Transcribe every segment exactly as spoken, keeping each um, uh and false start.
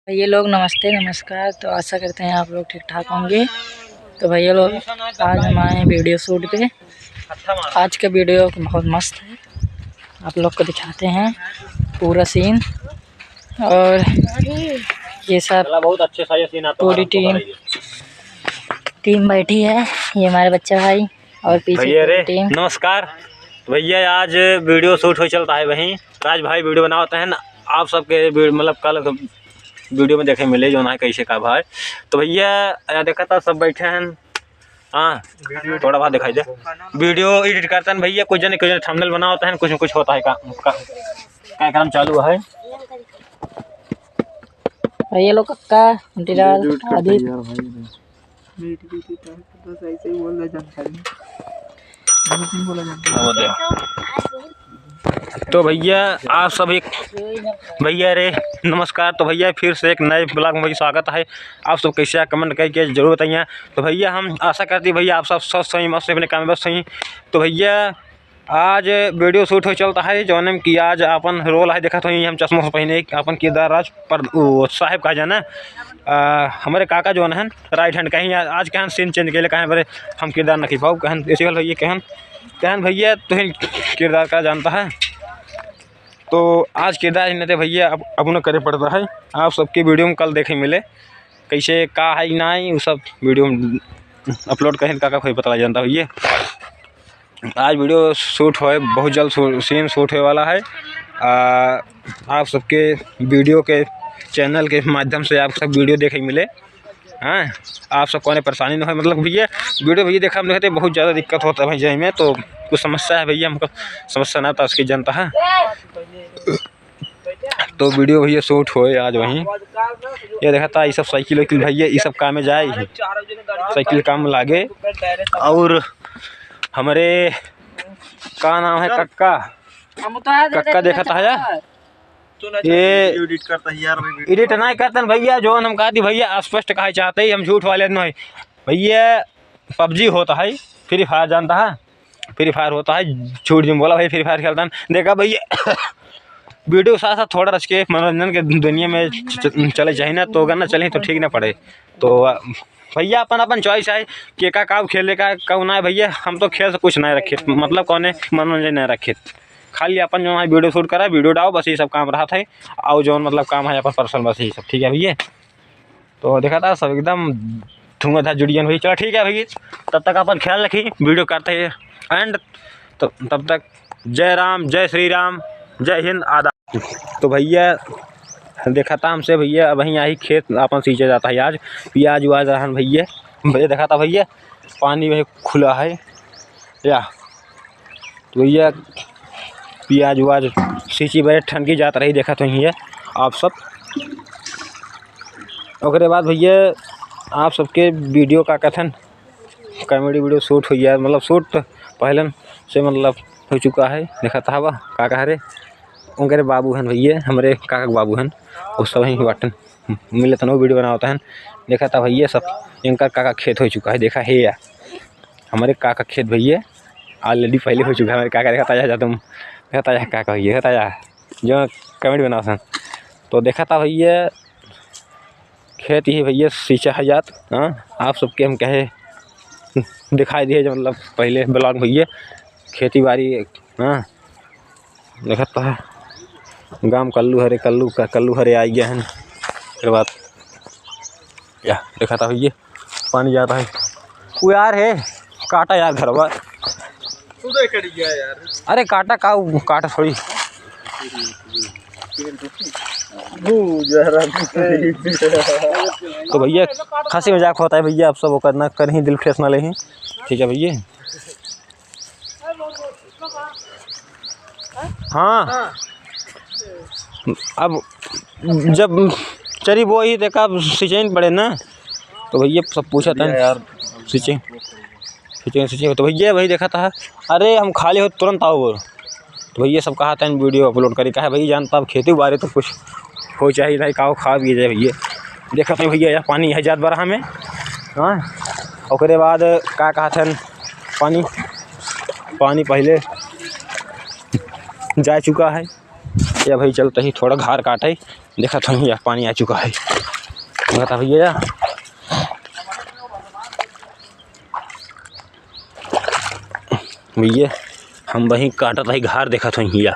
भैया लोग नमस्ते, नमस्कार। तो आशा करते हैं आप लोग ठीक ठाक होंगे। तो भैया लोग, आज हम आए हैं वीडियो शूट पे। आज का वीडियो बहुत मस्त है, आप लोग को दिखाते हैं पूरा सीन। और ये सब चला, बहुत अच्छे सा ये सीन आता पूरी है, हमको टीम, बताइए। टीम बैठी है, ये हमारे बच्चा भाई और पीछे भैया पूरी रे, टीम। नमस्कार। भैया, आज वीडियो शूट हो चलता है, वहीं राज भाई वीडियो बनावत हैं ना, आप सबके वी-, मतलब कल वीडियो में देखे मिले जो ना कैसे का भाई। तो भैया, यहाँ देखा था सब बैठे हैं, हाँ, थोड़ा बहुत दिखाई दे। वीडियो एडिट करते हैं भैया, कुछ जने कुछ जने थंबनेल बनावत हैं, कुछ कुछ होता है का, का, कार्यक्रम चालू है। भैया लोग कक्का, घंटीलाल, आदित्य। मीट भी पीता है, बस ऐसे ही बोल रहे जानकारी। झूठ नहीं बोला जानकारी। वो दे। तो भैया, आप सब एक, भैया रे, नमस्कार। तो भैया, फिर से एक नए ब्लॉग में स्वागत है। आप सब कैसे हैं, कमेंट करके जरूर बताइए। तो भैया, हम आशा करती भैया, आप सब स्वस्थ हैं, मस्त हैं, अपने काम में व्यस्त हैं। तो भैया, आज वीडियो शूट हो चलता है, जौन में कि आज अपन रोल है, देखत हो, हम चश्मा से पहने अपन किरदार आज पर, वो साहेब का जाना, आ, हमारे काका जौन है, राइट हैंड कहीं, आज, आज कहन सीन चेंज के लिए कहें, बरे हम किरदार नहीं पाओ, कहन ऐसे वाला भैया, कहन, कहन भैया, तुहिन किरदार का जानता है, तो आज किरदार ही नहीं थे भैया, अब, अब उन्हें करे पड़ता है। आप सबके वीडियो में कल देखे मिले, कैसे का है कि नहीं, वो सब वीडियो में अपलोड करें, काका कोई पता लग जानता भैया। आज वीडियो शूट होए, बहुत जल्द शू-, सीन शूट होए वाला है। आ, आप सबके वीडियो के चैनल के माध्यम से आप सब वीडियो देखे मिले। हाँ, आप सब कौने परेशानी न हो, मतलब भैया, वीडियो भैया देखा हम लोग तो बहुत ज़्यादा दिक्कत होता है भाई, जय में तो कुछ समस्या है भैया, हमको समस्या ना था, उसकी जनता है। तो वीडियो भैया शूट होए आज वहीं। ये देखा था, ये सब साइकिल वाइकिल भैया, ये सब काम में जाए ही, साइकिल काम में लागे। और हमारे का नाम है, कक्का, कक्का देखा था यार, ये एडिट करता है यार भाई, एडिट नहीं करते हैं भैया, जो हम कहा थी भैया, स्पष्ट कहा चाहते ही, हम झूठ वाले नहीं भैया। पबजी होता है, फ्री फायर जानता है, फ्री फायर होता है, झूठ जिन बोला भाई, फ्री फायर खेलता है। देखा भैया, वीडियो के साथ साथ थोड़ा रच के मनोरंजन के दुनिया में च-, च-, चले चाहिए ना, तो अगर ना चले तो ठीक ना पड़े। तो, अ, भैया अपन अपन चॉइस है कि का काऊ खेले का काऊ ना है भैया, हम तो खेल से कुछ नहीं रखे, मतलब कौने मनोरंजन नहीं रखे, खाली अपन जो है वीडियो शूट करा, वीडियो डाओ, बस ये सब काम रहा था। और जो मतलब काम है अपन पर्सनल, बस ये सब, ठीक है भैया। तो देखा था सब एकदम धुआंधार जुड़ियन भाई। चलो ठीक है भाई, तब तक अपन ख्याल रखी, वीडियो करते हैं एंड। तो तब तक जय राम, जय श्री राम, जय हिंद, आदाब। तो भैया देखा था हमसे भैया, अब वहीं आई खेत अपन सींचे जाता है आज, प्याज उआज रहन भैया। भैया देखा था भैया, पानी वहीं खुला है या तो भैया, पियाज उआज सींची बरे ठंड की जात रही, देखत होइहैं आप सब। ओकरे बाद भैया, आप सबके वीडियो का कथन, कॉमेडी वीडियो शूट होइहैं, मतलब शूट पहलन से मतलब हो चुका है, देखत हवा का कह रे, उनके बाबू हन भैया, हमरे काका के बाबू हन, वो सब ही बाटन। मिले तनो वीडियो बनावत हन। देखा था भैया सब, इनका काका खेत हो चुका है, देखा है या हमारे काका खेत भैया already पहले हो चुका है। हमारे काका देखा ताजा जा तुम, देखा ताजा काका भैया, देखा ताजा जो कॉमेडी बनावत हन। तो देखा था भैया खेत ही भैया सींचा है जात। हाँ, आप सबके हम कहे दिखाई दिए जो मतलब पहले ब्लॉग भैया खेती बाड़ी। हाँ, देखत तो है गाँव कल्लू हरे, कल्लू का, कल्लू हरे आई गया है। फिर बात या देखत है ये पानी जाता है। वो यार है काटा यार घरवा। अरे काटा का, वो काटा थोड़ी। तो भैया खासी मजाक होता है भैया, आप सब वो करना करही, दिल फ्रेश ना लेही, ठीक है भैया। हाँ, अब जब चरी बोई तो का सिंचाई पड़े ना, तो भैया सब पूछा था यार। सिंचाई, सिंचाई, सिंचाई, तो भैया भाई देखा था, अरे हम खाली हो तुरंत आओ बोल। तो भैया सब कहा था वीडियो अपलोड करी, कहा भैया जानता अब खेती बाड़ी तो कुछ हो चाहे नहीं, का हो खा भी जाए भैया। देखा था भैया यह पानी है जात बरहा में। हाँ, ओकरे बाद का कहा था पानी, पानी पहले जा चुका है। या भाई चलते ही थोड़ा घर काटे, देखत हई, हियाँ पानी आ चुका है। देखत हई भैया, भैया, हम वहीं काटत हई, घार देखत हई हियाँ।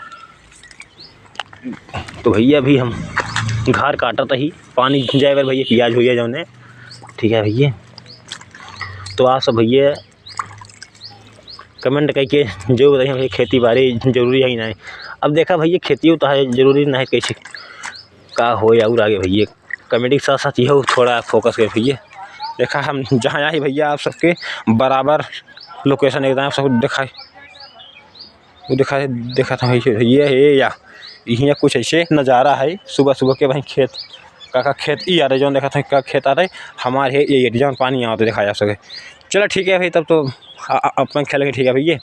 तो भैया, अभी हम घार काटत हई, पानी जाए बर भैया, पियाज होइया जौने। ठीक है भैया, तो आप सब भैया comment करके जरूर बताइए, भैया, खेती बाड़ी जरूरी है कि नहीं। अब देखा भैया, खेती तो है, जरूरी नहीं, कैसे का होए और आगे भैया, comedy के साथ साथ यहो थोड़ा focus करे भैया। देखा, हम जहाँ आए भैया, आप सबके बराबर location एकदम आप सबको दिखाए, वो दिखाए, देखा था भैया, ये है या यहाँ कुछ ऐसे नज़ारा है सुबह सुबह के भाई। खेत का, का खेत ई आ रहे, जौन देखा था का खेत आ रहे हमारे है, ये जौन पानी आवत है, दिखाया आप सबके। चलो ठीक है भाई, तब तो आ, आ, अपन खेलेंगे, ठीक है भैया।